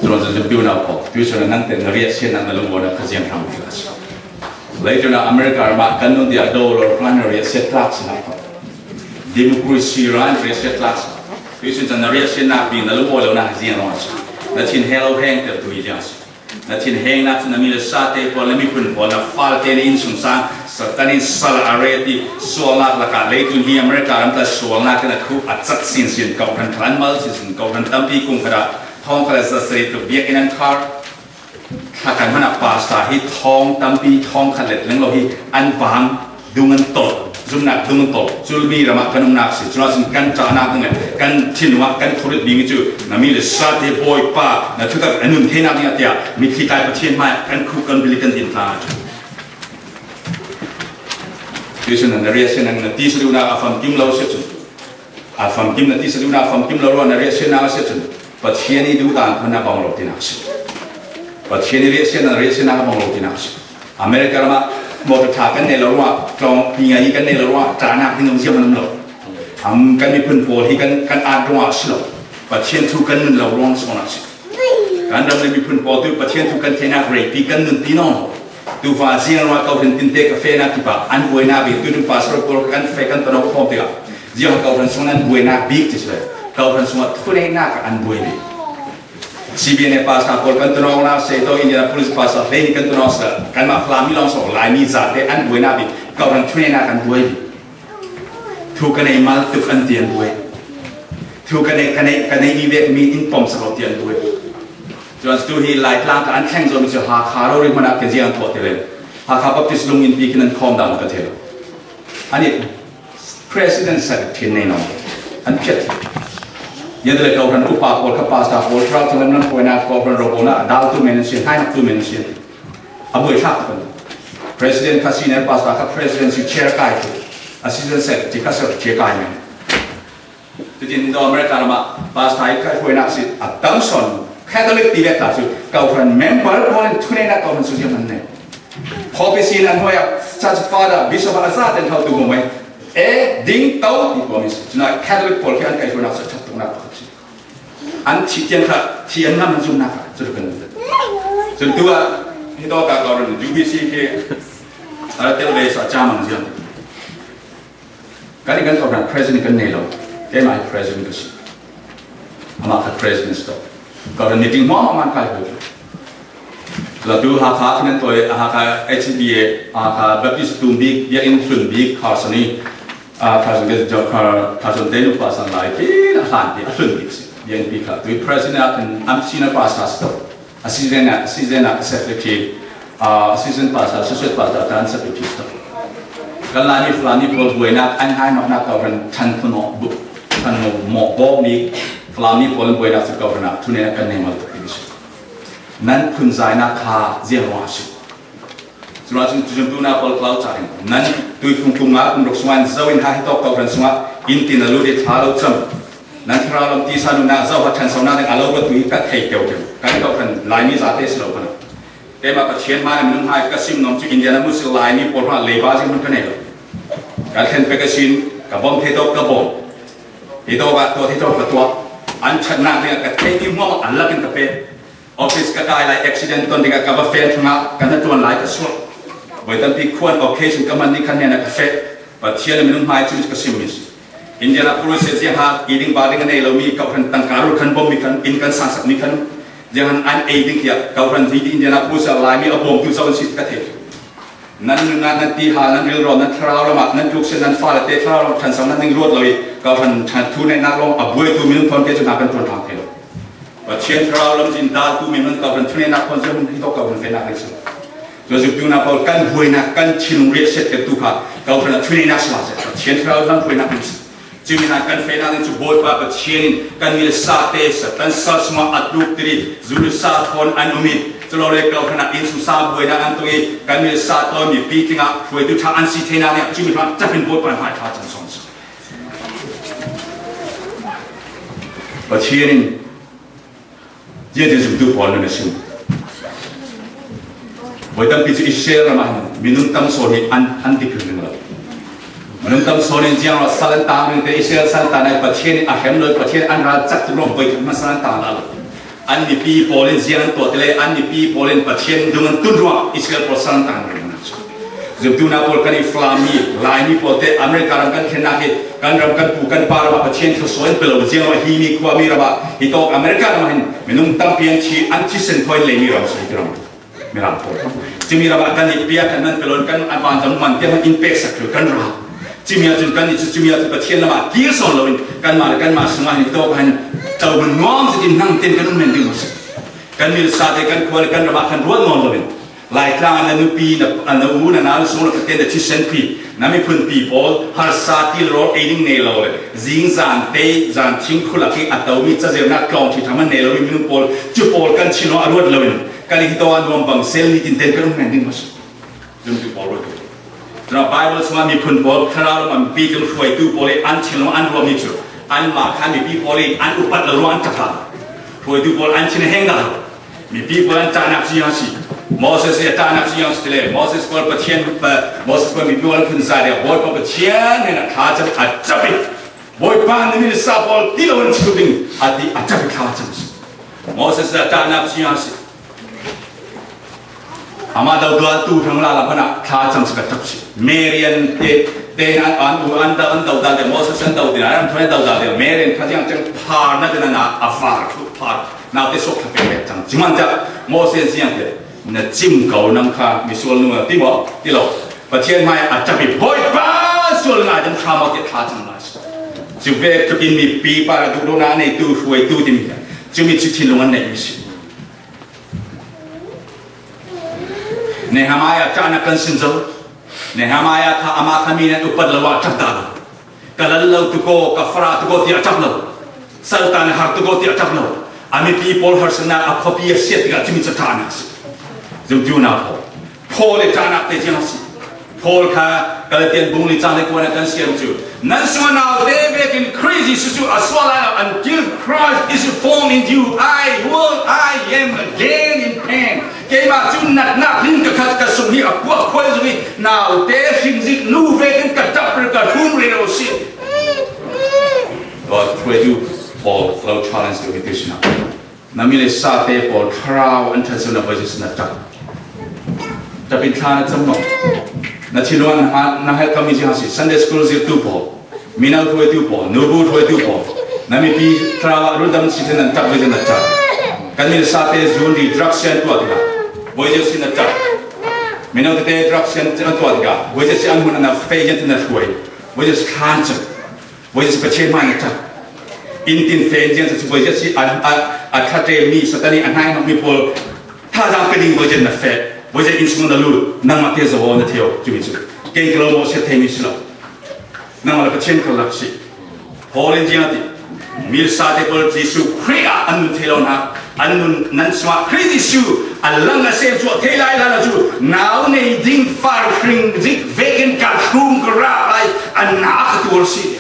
Curuangah cun piunau pawl, tuisun ah nangte na riahsiatnak na lungawnak kha ziang hrang ti a si. Leitlun ah America ram ah kan nun tiah dollar hmanh na riahsiat tlak si hna ko. Democracy ram riahsiat tlak si. Tuisun cun na riahsiatnak bik na lungawi lonak ziang ruang a si. Na thin he lo heng ter tu i ziang a si. Na thinhengnak cu na mi le sate pawl, na miphun pawl, na falte, na innsungsang, Satan in sal a ret i sualnak lakah leitlun hi America ram tla sualnak in a khuh a cak sinsin, kawhhran khal an mal sinsin, kawhhran tampi kum khat ah thawngkhat le zasarih tluk biakinn an khar. Thla kan hmanh ah pastor hi thawng tampi, thawngkhat le tleng lo hi an bang. Dung an tolh, zumhnak dung an tolh. Culmi ram ah kan umnak si. Curuangah cun kan cahnak ding le kan thinlung ah kan khuarit ding cu na mi le sate Bawipa na thutak a nun theinak ding ah tiah mitthli tlai Pathian hmai ah kan khuh kan bil i kan din hna cu. Tuisun na riahsiatnak na tisa duhnak a famkim lo si cun, a famkim na tisa duhnak a famkim lo ruang na riahsiatnak a si cun, Pathian i duh dan kha a bang lo tinak si. Pathian i riahsiatna, riahsiatna a bang lo tinak si. America ram ah motor ṭha kan neih lo ruangah, tlawng pinga i kan neih lo ruangah ṭahnak ding zong ziah man lo. Am, kan miphun pawl hi kan, kan at ruangah si lo. Pathian thu kan nun lo ruang si, kan ram le miphun pawl tu Pathian thu kan theinak reipi kan nunpi nawn lo. Tufa ziang ruangah Kawhhran tinte ka fehnak kipah an buainak bik, tuin pastor pawl kan feh kan tonawk khawm tikah ziang Kawhhran sungah an buainak bik ti si le, Kawhhran sungah thuneihnak ah an buai bik. C B N A pastor pawl kan tonawknak si, to Indianapolis pastor hlei nih kan tonawk si, kanmah Falam mi lawng si lo, Laimi zate an buainak bik, Kawhhran thuneihnak an buai bik. Thu ka nei mal tuk an ti an buai. Thu ka nei, ka nei, ka nei mi vek mi in pom sa lo ti an buai. Cun tu hi Laitlang ka an thleng zo mi cu Hakha rori hmanah kan ziang an tuah ti le, Hakha Baptist lungin pikin an khawm dan ka thei lo. Ani President Secretary nei nawn an phiat. Yan le Kawhhran upa pawl kha pastor pawl Thlarau Thianghlim nan puainak Kawhhran robonak a dal tu men an si, hainak tu men an si. A buai thlak kan. President kha senior pastor kha presidency chair kai tu. Assistant secretary kha secretary kai men. Tutin do America ram ah pastor i kai puainak si a tam sawn Catholic ti vek ta cu Kawhhran member pawl in thuneihnak Kawhhran su ziam an nei. Khawpi sin an hnuai ah church father, bishop a za ten tho tu hmuh mai. E, ding to ti ko mi si. Cuna Catholic pawl khi an kai puainak si a ṭhat tuknak pakhat si. An thih tiang kha thih an ngam an zumnak kha cu kan. Cun tu ah hi tawk ah Kawhhran U B C khi a ra tel ve sa ca mang ziang. Kan i kan Kawhhran president kan nei lo. Keimah hi president ka si. Amah kha president si tawh. Kawhhran meeting hmuahhmuah man kai hau. Latu Hakha khi nan tawi, Hakha H B A, Hakha Baptist tum bik, biakinn hlun bik, Carson i, ah, Carson ke Job Car, Carson te nu pastor lai, khi a hlan bik, a hlun bik si. Biakinn bik kha. Tui president a kan am senior pastor si tawh. Assistant ah, assistant ah, secretary, ah, assistant pastor, associate pastor, tan secretary sto. Kan Laimi Falam mi pawl buainak an hai nawknak Kawhhran ṭhan phun awk bu, ṭhan mawh bawk mi Falam mi pawl buainak cu Kawhhran ah thuneihnak kan nei mal tuk ti si. Nan phunzainak kha ziang ruang a si. Curuangah cun tuizumtu na pawl klau ca in nan tuiphung kum nga kum ruk sungah in zo in ha hi tawk Kawhhran sungah in tin a lut i ṭha lo cam. Nan thlarau lam tisa nunnak zo ha ṭhansonak ding a lo ruat tu hi ka thei keu keu. Kan Kawhhran Laimi zate si lo hmanh. Keimah Pathian hmai minung hmai ka sim nuam cu India na musil Laimi pawl hmanh leiba zing hmanh ka nei lo. Kan thlen pek a sin ka bawm thei tawk ka bawm. Hi tawk ah tuah thei tawk ka tuah. An ṭhatnak dingah ka theihmi hmuahhmuah an lak in ka pek. Office ka kai lai accident ton dingah ka va feh ṭhangah ka hnaṭuan lai ka suak. Voi tampi khuan occasion ka hman ding khan hnenah ka feh. Pathian a minung hmai cu ka sim mi si. Indianapolis ah ziangha i ding ba ding a nei lomi Kawhhran tangka rul khan bawmmi khan inn kan sansak mi khan zianghan an ei ding tiah Kawhhran hi Indianapolis ah Laimi a bawmtu zo an si ti ka thei. Nan nunnak, nan tihal, nan rilrawh, nan thlarau lamah nan tluksin, nan fale te thlarau lam ṭhanso nan ning ruat lo i Kawhhran ṭhan thuneihnak lawng a buaitu minung thawn te cu hna kan ṭuan ṭhan thei lo. Pathian thlarau lam cin daltu minung Kawhhran thuneihnak thawn cu hi tawk Kawhhran fehnak ning si lo. Tuazumtu na pawl kan buainak kan thinlung riahsiat tertu kha Kawhhran a thuneihnak si lo seh. Pathian thlarau lam buainak ning si. Cumi hna kan fehnak ding cu Bawipa Pathian in kan mi le sa te Satan sal sungah a tluk tiri zu le sa thawn an um i, culole Kawhhran ah innsungsang buainak an tung i, kan mi le sa tawi mipi tlingah hruaitu ṭha an si theinak nih cumi hna ṭap in Bawipa in hmai ṭha cang sawm si. Pathian in Ziatin zumtu pawl nan a si. Voi tampi cu Israel ram ah hin minung tam sawn hi an, an dik ringring lo. Minung tam sawn in ziang ruah sal an tang ringte Israel sal an tang nai Pathian in a hrem lo, Pathian an ral cak tuk ruang voi khat hmasa an tang la lo. An mipi pawl in ziang an tuah ti le an mipi pawl in Pathian dung an tun ruang Israel pawl sal an tang ringring. Zumtu na pawl kan i Falam mi, Laimi pawl te America ram kan thlennak hi kan ram kan pu kan pa ram ah Pathian thluasuah in pe lo ziang lo hi mi khua mi ram ah hi tawk America ram ah hin minung tampi an thi, an thisen khuain lei mi ram si ti ram. Mi ram pawl. Cumi ram ah kan i piak kan man pe lo kan a vanzam man tiang in pek sak thil kan ra. Cumi ah cun kan i cu cumi ah cun Pathian lam ah kir sawn lo in kanmah le kanmah sungah hin hi tawk hin to nuam zet in hmang ten kan um men ding lo si. Kan mi sa te kan khua le kan ram ah kan ruat nawn lo in. Laitlang ah na nupi, na, na u, na nau, sung le fate, na thisen pi, na miphun pi pawl, harsa til rawl ei ding nei lo le, zing zan te, zan thing khulak hi a tomi cazeunak tlawng ṭhit hram an nei lo, minung pawl, cu pawl kan chin lo a ruat lo in, kan i hi to a nuam bang sel nitin ten kan um men ding maw si. Zumtu pawl ruat. Cun Bible sungah miphun pawl, thlarau lam ah mipi tlung hruaitu pawl i an thinlung an ruahmi cu, anmah kha mipi pawl in an upat lo ruang an ṭap hlah. Hruaitu pawl an thin a heng dah lo. Mipi pawl an ṭahnak ziang a si. Moses i a ṭahnak ziang a si le. Moses pawl Pathian, pa, Moses pawl mipi pawl an phun zai le. Bawipa Pathian hnenah thlacam a ṭap i, Bawipa na min sa pawl ti lo an chim ding a ti a ṭap i thlacam a si. Moses a ṭahnak ziang a si. Amah dodaltu hrang lala hmanah thlacam si ka ṭap si. Mary an te, te an, an, an, an dodal te, Moses an dodal te, an dodal te, Mary an kha ziang cang phar na te na na a var thu phar. Naute suak thla pek pek cang. Ci hmanh ca Moses ziang te, na cim ko nang kha misual nu ti maw? Ti lo. Pathian hmai a ṭap i Bawipa sual ngai dam ṭha maw ti thlacam lai si. Cu vek tuk in mipi pa duhdona a neitu hruaitu timi. Cumi cu thinlung an neih mi si. Nehemiah ṭahnak kan sim zo. Nehemiah kha amah kha mi nan upat lo ah ṭap dah lo. Ka lal lo tuk aw, ka fara tuk aw tiah ṭap lo. Saltan har tuk aw tiah ṭap lo. A mipi pawl harsatnak a khuapi a siat tikah cumi cu ṭahnak a si. Zumtu na Paul. Paul i ṭahnak te tiang a si. Paul kha Galatian bung li cang le kuan a kan siam cu. Nan sungah naute vekin Khrih Jesuh cu a sual lai lo, until Christ is formed in you, I will, I am again in pain. Keimah cu natnak hling ka khat ka sung hi a puah khuai zung hi, naute hringzik nu vekin ka ṭap rih ka hrum rero si. Tuah hruaitu pawl lo challenge tu hi tu sinah. Na mi le sate pawl thlarau an ṭhat zunah voi Jesuh na ṭap. Ṭap in thla na cam maw? Na thinlung na, na herh kammi zia si, Sunday school zirtu pawl, mino hruaitu pawl, nubu hruaitu pawl, na mipi thlarau ah rundam si nan ṭap voi Jesuh na ṭap. Kan mi le sate zun ri drug sian tuah tikah voi Jesuh na ṭap. Mino tete drug sian tuah tikah voi Jesuh an hmun na fei Jesuh na hruai. Voi Jesuh thlan cang. Voi Jesuh Pathian hmai na ṭap. Inn tin fen ziang cu voi Jesuh a, a, a ṭha ṭelmi Satan i a hnai hmangmi pawl thazaang pe ding voi Jesuh na feh. Voi Jesuh inn sung na lut. Nangmah te zo aw na thei aw. Cumi cu kei ka lo maw siat theimi si lo. Nangmah le Pathian kal lak si. Paul in ziang a ti. Mil sate pawl Jesuh Khrih ah an nun thei lo hna. An nun nan sungah Khrih Jesuh a lang a sem suah thei lai hlan lo cu nau nei ding far hring zik vekin ka hrum ka rah lai a na ka tuar si.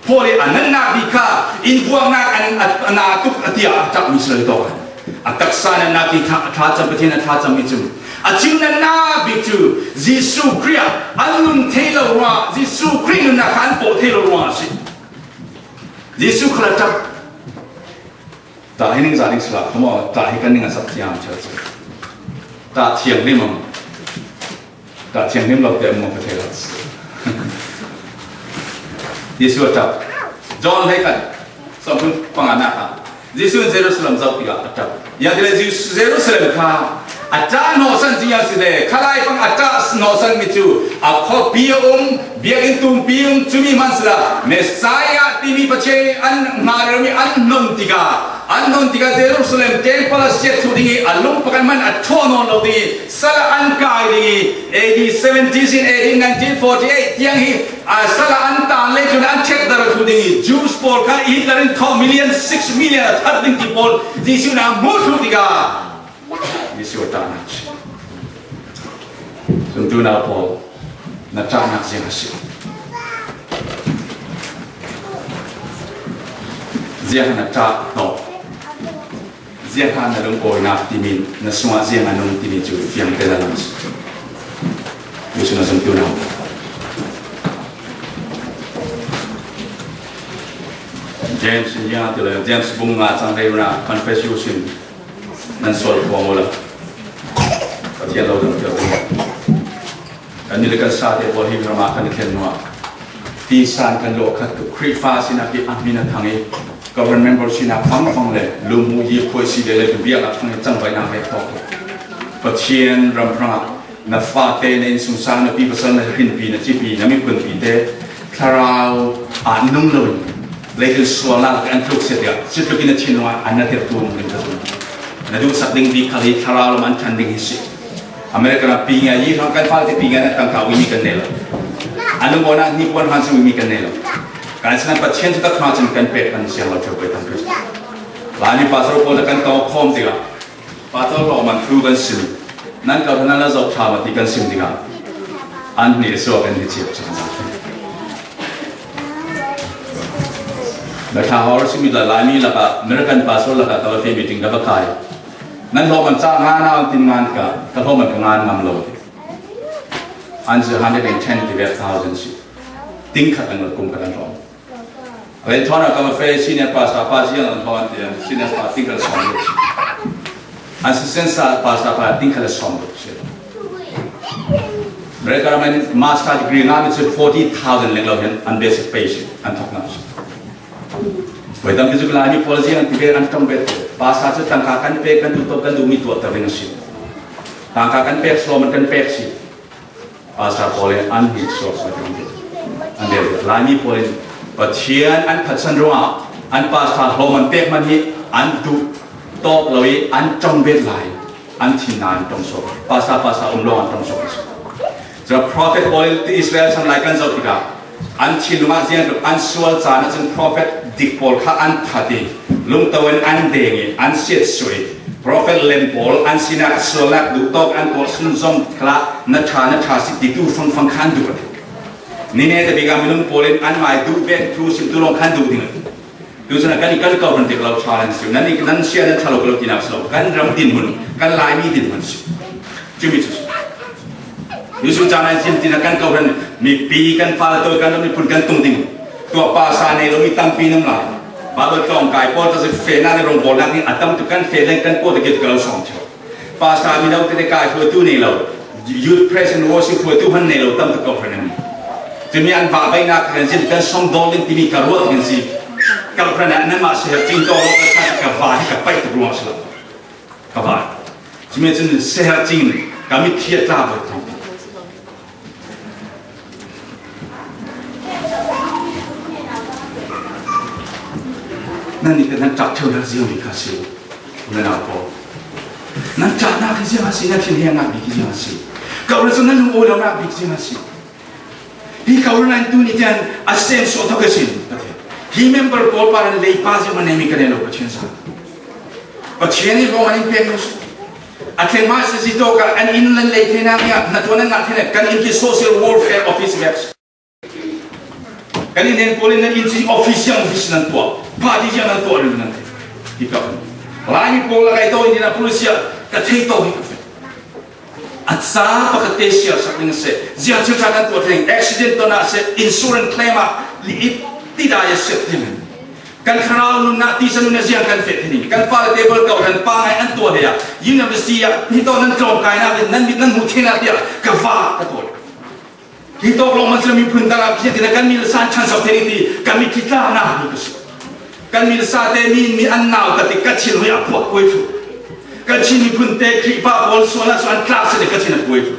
Paul i a natnak bik kha innbuaknak an, a, a na tuk a tiah a ṭapmi si lo i tawk an. A taksa natnak i tha, a thlacam, Pathian a thlacammi cu a cim natnak bik cu Jesuh Khrih ah an nun thei lo ruangah, Jesuh Khrih nunnak kha an pawh thei lo ruangah a si. Jesuh kha a ṭap. Tah hi ning zah ning si lo, kha maw, tah hi kan ning a sak thiam ṭha cu. Tah thianghlim ang. Tah thianghlim lo te maw ka thei lo. Jesuh a ṭap. John hleikhat, sawmthum panga nak ah Jesuh in Jerusalem zoh tikah a ṭap. Ziangahtile Jesu-, Jerusalem kha a ṭah hnawhsan ziang si le, khalai fang a ṭah hnawhsanmi cu a khuapi a um, biakinn tumpi um, cumi hman sila Messiah timi Pathian an hngalh rami an nun tikah, an nun tikah Jerusalem temple a siat thluh ding i a lung pakhat hmanh a ṭhawh nawn lo ding i sal ah an kai ding i A D seventy sin A D nineteen forty-eight tiang hi a sal ah an tan le cun an check dar thluh ding i Jews pawl kha Hitler in thawh million, six million a thar ding ti pawl Jesuh na hmuh thluh tikah Jesuh a ṭahnak si. Zumtu nau pawl, na ṭahnak ziang a si. Ziang na ṭah hnawh. Ziang na lungawinak timi, na sungah ziang a nung timi cu fiang te na lam si. Jesuh na zumtu nau. James in ziang ti le, James bung nga cang rei na confess sin. Nan sual khuam awla Pathian lo dang tiang. Kan ni le kan sa te pawl hi ram ah kan i thlen nuah. Ti san kan lo khat tu Khrihfa sinak i a min a thang i government member sinak fangfang le lungmu yi khoi si le le tu biak a thang i cangvaihnak ve tawk. Pathian ram hrang ah na fate, na innsungsang, na pi pasal, na hrinpi, na cipi, na miphunpi te thlarau ah nung lo in leitlun sual lak an tluk sia tiah cutluk in a thinlung ah an na tirtu nung in ka zumh. Na duhsak ding bik khal hi thlarau lam an ṭhan ding hi si. America na pi ngai, yi hrang kan fale te pi ngai na tangka uimi kan nei lo. An lungawnak hnipuan hlan si uimi kan nei lo. Kan sinan Pathian cu tak hna cun kan pek kan siang lo ṭheu pei tampi. Laimi pastor pawl na kan tawng khawm tikah Pastor lawmman thu kan sim. Nan kal nan la zoh ṭha mah ti kan sim tikah an hnih suak kan hnichiat cang. Na ṭha hawr simi la Laimi lakah American pastor lakah ka va feh meeting ka va kai. Nan hlawhman ca ngan a, an tin ngan ka, ka hlawhman ka ngan ngam lo. An zi hundred and ten ti vel thousand si. Ting khat an lo, kum khat an hlawh. Len thawn a ka va feh senior pastor pa ziang an hlawh an ti, senior pastor ting khat le sawm lo si. An assistant pastor pa ting khat le sawm lo si. Recommend master degree ngah mi cu forty thousand leng lo hian an basic pay si, an thawk ngam si. Voi tam ki cu Laimi pawl ziang an ti ve, an ṭawng bet. Pastor cu tangka kan pek, kan duh tawk, kan duh mi tuah ta ring a si. Tangka kan pek, hlawhman kan pek si. Pastor pawl in an hnih suak suak ring. An bel Laimi pawl in Pathian an phatsan ruangah an pastor hlawhman pek hmanh hi an duh tawk lo i an ṭawng bet lai. An thinna an ṭawng suak. Pastor, pastor um lawng an ṭawng suak. Cun prophet pawl in Israel sam lai kan zoh tikah an thinlung ah ziang tuk, an sual caan ahcun prophet dik pawl kha an that i lungto in an deng i an siatsuah i prophet lem pawl an sinak sualnak duh tawk an tuah sunzom khalah na ṭha, na ṭha si titu fangfang kha an duh. Ni ne tabik ah minung pawl in anmai duh vek thu simtu lawng kha an duh ding. Tu cun kan i kan kawhhran dik lo ṭha nan si. Nan i nan sia nan ṭha lo ka lo tinak si lo. Kan ram dinhmun, kan Laimi dinhmun si. Cumi cu si. Jesuh caan ah zin tinak kan kawhhran mipi kan fale tawi kan ram miphun kan tung ding. Tuah pastor nei lo mi tampi nan lai. Baibal tlawngkai pawl tawh fehnak le rawngbawlnak nih a tam tuk kan feh leng kan kuat a kit ka lo sawm ṭheu. Pastor mino tete kai hruaitu nei lo, youth praise and worship hruaitu hman nei lo tam tuk kawhhran an. Cumi an vahbaihnak kan zin kan sawm dawn ding timi ka ruat kan si. Kawhhran ah nanmah seher cing tawk lo ka sa ka va hi ka paih tuk ruang si lo. Ka va. Cumi cun seher cing ka mitthli a tla ve. Nannih te nan ṭah ṭheunak ziang bik kha si. U le nau pawl, nan ṭahnak hi ziang a si, nan thinhengnak bik hi ziang a si. Kawhhran cu nan lungawi lonak bik ziang a si. Hi kawhhran ah tu ni tian a sem suak thok a si. Hi member pawl pa nan leipa ziang a neimi ka nei lo Pathian sa. Pathian i hrawng an in pek lo si. A thleng hmasa si tawk ah an in nan lei theinak nih ah hnaṭuan an ngah theinak kan in ti social welfare office vek. Kan in hnen pawl in nan in ci office ziang office nan tuah, party ziang nan tuah ring nan ti ka. Laimi pawl lakah i to in a policy ah ka thei to hi ka fe. A ca pakhat te siar sak ding a si. Ziang thil ṭha kan tuah thei, accident ton ah a si, insurance claim ah li i tidai a si ding. Kan thlarau nunnak tisa nunnak ziang kan feh thei ding. Kan fale te pawl kawhhran pangai an tuah hlei ah, university ah hi tawh nan tlawmkainak le nan mit nan hmuh theinak tiah ka va ka tuah. Hi tawk lawng man cu miphun dang ah Pathian tin ah kan mi le sa an ṭhanso thei ding ti kan mitthli tlaknak hi ka si. Kan mi le sa te mi, mi an nau ta tik ka thinlung hi a phuak kuai thlu. Kan Chin miphun te Khrihfa pawl sualnak cu an tlak si le ka thin a kuai thlu.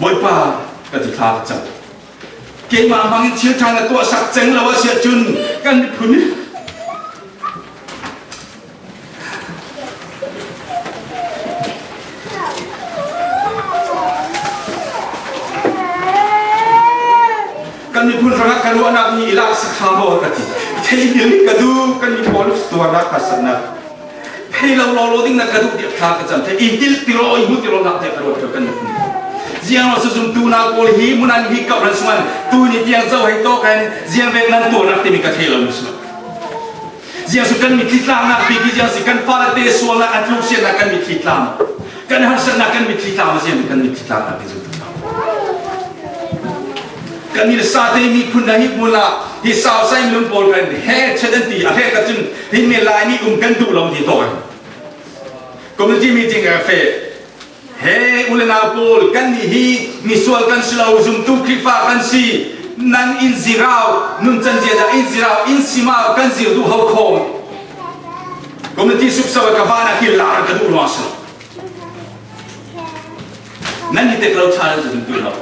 Bawipa, ka ti thla ka cam. Keimah hmangin thil ṭha na tuahsak ceng lo a si ahcun kan miphun hi kan miphun hrangah ka ruahnak nih i laksak hna maw ka ti. Thei bil ka duh, kan miphun tuarnak ka saknak. Thei lo lawlaw ding na ka duh tiah thla ka cam. Thei i hngilh ti raw, i hmu ti raw hlah tiah ka ruat ṭheu kan miphun. Ziang ruang cu zumtu nau pawl hi, mun an hi kawhhran sungah tu ni tiang zo hei tawk kan ziang vek nan tuarnak timi ka thei lo si lo. Ziang cu kan mitthli tlaknak bik hi ziang si, kan fale te sualnak an tluk siatnak kan mitthli tlak. Kan harsatnak kan mitthli tlak, ziang kan mitthli tlaknak bik zumtu. Kan mi le sa te miphun na hi hmun ah hi sau sai minung pawl kan he chet an ti, a he ka cun hi mi Laimi um kan duh lo ti tawh. Community meeting a feh. He u le nau pawl, kannih hi misual kan si lo, zumtu Khrihfa kan si. Nan in zirau, nuncan zia dah in zirau, in simau kan zir duh ho khawm. Community suksa ka van a kil lar ka duh ruang si lo. Nan hi tek lo ṭha lo zumtu lo.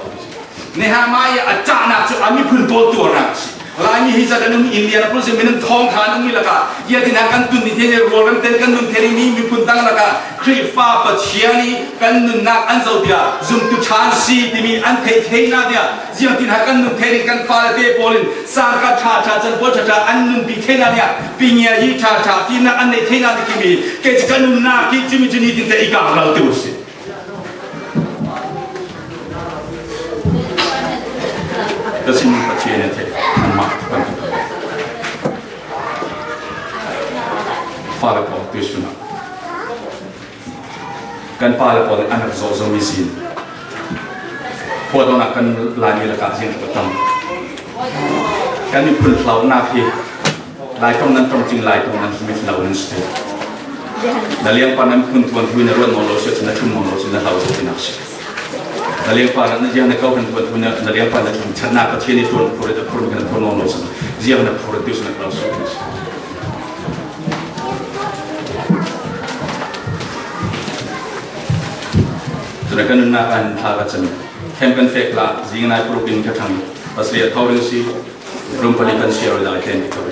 Nehemiah a ṭahnak cu a miphun pawl tuarnak a si. Laimi hi zat an um, India na pul si minung thawng kha an um mi lakah, ziatin ah kan tun ni thei, rualrem ten kan nun thei mi miphun dang lakah Khrihfa Pathian i kan nunnak an zoh tiah zumtu ṭhan si timi an theih theihnak tiah, ziatin ah kan nun thei ding kan fale te pawl in sangka ṭha ṭha, can pawl ṭha ṭha an nunpi theihnak tiah, pingia hi ṭha ṭha, fimnak an neih theihnak tiah kimi, kei cu kan nunnak hi cumi cu nitin te i kang lo tu si. Ka sin Pathian a theih, anmah kan Pa le pawl tuisunah kan pa le pawl in an rak zawh zo mi zin. Phuahdawnah kan Laimi lakah ziang tuk a tam. Kan miphun hlauhnak hi Lai ṭong nan ṭong cing, Lai ṭong nan mit lo nan si. Na liangpa nan phun tuan hui na ruat nawn lo si, na ṭhum nawn lo si, na hlau zo tinak si. Na liangpa na ziang na kau kan tuan hui na, na liangpa na ṭhum ṭhatnak Pathian i tuan phur, a phur kan phur nawn lo si. Ziang na phur tu si na kau si. Tuna kan nunnak an thla ka cam. Hem kan fek la, zing nai puruk in ka thang. Pasal a thau ring si, rum pali kan siar lai ken ka thau.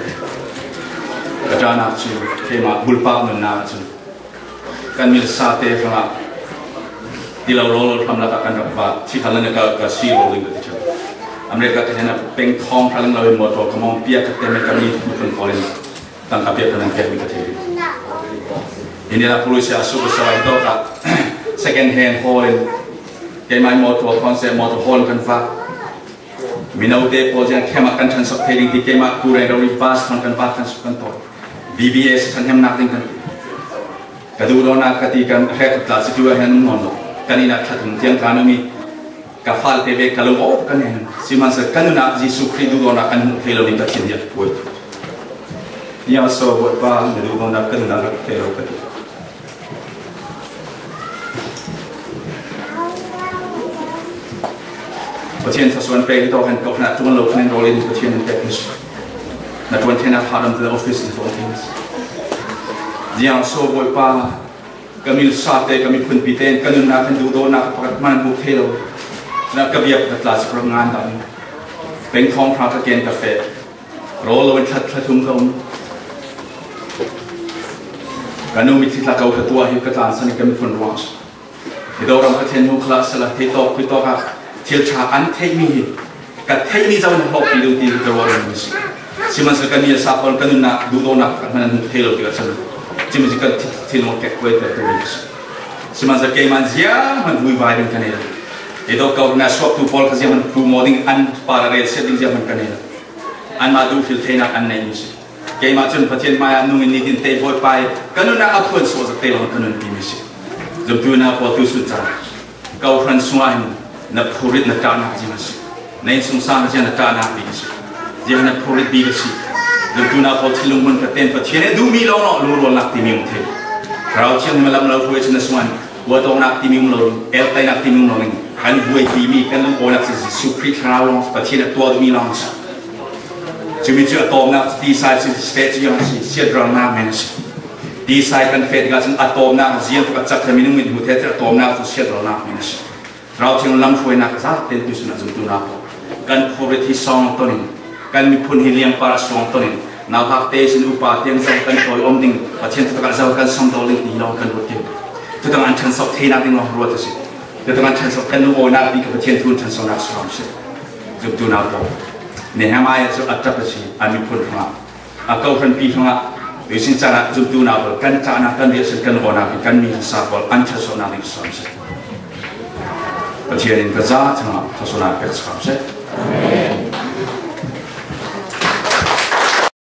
Ka ṭanak cu, keimah bulpak nunnak cu. Kan milsa te hrangah tilo rawl hram lakah kan rak vak, thi khan ka, ka si rawl ding ka ti ṭhan. America ka hian a peng thawng hra ling lo in motor ka mawng piak ka tem in ka mi kan kawl in tangka piak kan an piak mi ka thei. India police a suk sa ai to ka second hand hawl in keimah motor khawng se motor hawl kan vak. Mino te pawl ziang khemah kan ṭhan sak thei ding ti keimah ku reng rori bus thon kan vak kan suk kan tawi. B B S ṭhan hemnak ding kan ti. Ka duhdawtnak ka ti kan hek tla si tu a hian um nawn lo. Kan ina ṭha thum tiang kan um i ka fal te ve ka lo aw kan en. Sihmanhsehlaw kan nunah Jesuh Khrih duhdawtnak kan hmuh thei lo ning ka thin hiat puai. Ni a so buat pa na duhdawtnak kan nunah rak thei lo ka ti. Pathian thluasuah pek hi tawk hen, kawhhran ṭuan lo khan rawl in Pathian in pek hi. Na ṭuan theinak hard on the office in tawk thei. Ziang so buai pa, ka milsa te, ka miphunpi te, ka nunnak, ka duhdawtnak pakhat hmanh an buk thei lo. Cunah ka biak ka tla si ngan dah. Peng thawng hra ka ken ka feh. Rawl lo in thla, thla thum ka um. Ka nu mitthli tla ko ka tuah hi ka tlansan in ka miphun ruang si. Hi do ram ka thian hnu khalah sala thei tawk, pui tawk a thil ṭha an theih mi hi ka theih mi zoh in a hlawk pi deuh ti ka ruah mi si. Sihmanhsehlaw kan ni a sa pawl ka nunnak duhdawtnak ka hman an hmuh thei lo ti ka chan. Cimi si ka thi-, thil ngawt kek kuai ter tu mi si. Sihmanhsehlaw keimah ziah hman vui vai ding ka nei lo. Hi do ko na suak tu pawl ka ziah hman pu maw ding an pa rel siat ding ziah hman ka nei lo. Anmah duh thil theinak an neih mi si. Keimah cun Pathian hmaiah nung in nitin tei bawi pai, ka nunnak a phuan suah zat te lo ka nun ti mi si. Zumtu na pawl tu sun cang. Kau hran sungah hin na phurit na ṭahnak zing a si. Na innsungsang zia na ṭahnak bik a si. Zia na phurit bik a si. Zumtu na pawl thil lunghmun ka ten Pathian e duh mi lo no lu rualnak ti mi um thei. Rau thiang ma lam lo hruai cun na sungah hin Kuatawknak timi um lo, eltainak timi um lo ning, kan buaipimi, kan lungawinak cu Jesuh Khrih Thlarau lawng, Pathian a tuah duhmi lawng a si. Cumi cu a tawpnak cu tisa cu state cu a si, siatralnak men a si. Tisa kan feh tikah cun a tawpnak a ziang tuk a cak minung in hmuh theih a tawpnak cu siatralnak men a si. Thlarau Thiang lam hruainak zat tein tuisun a zumtu hna pawl kan phurrit hi sawng ton in, kan miphun hi liangpar a suang ton in, nauhak te sin upa tiang zoh kan tawi om ding, Pathian thutak ah zoh kan samdawl ding ti lawng kan ruat ding. Thutak an ṭhanso theinak ding lawng ruat a si. Thutak an ṭhanso kan lungawinak bik Pathian thu ṭhansonak suam si. Zumtu hna pawl, Nehemiah cu a ṭap a si, a miphun hrangah, a kohhranpi hrangah, tuisin caan ah zumtu hna pawl kan ṭahnak, kan riahsan, kan lungawinak bik kan mi hrasa pawl an ṭhansonak ding suam si. Pathian in ka za thangah thluasuahnak pek suam si.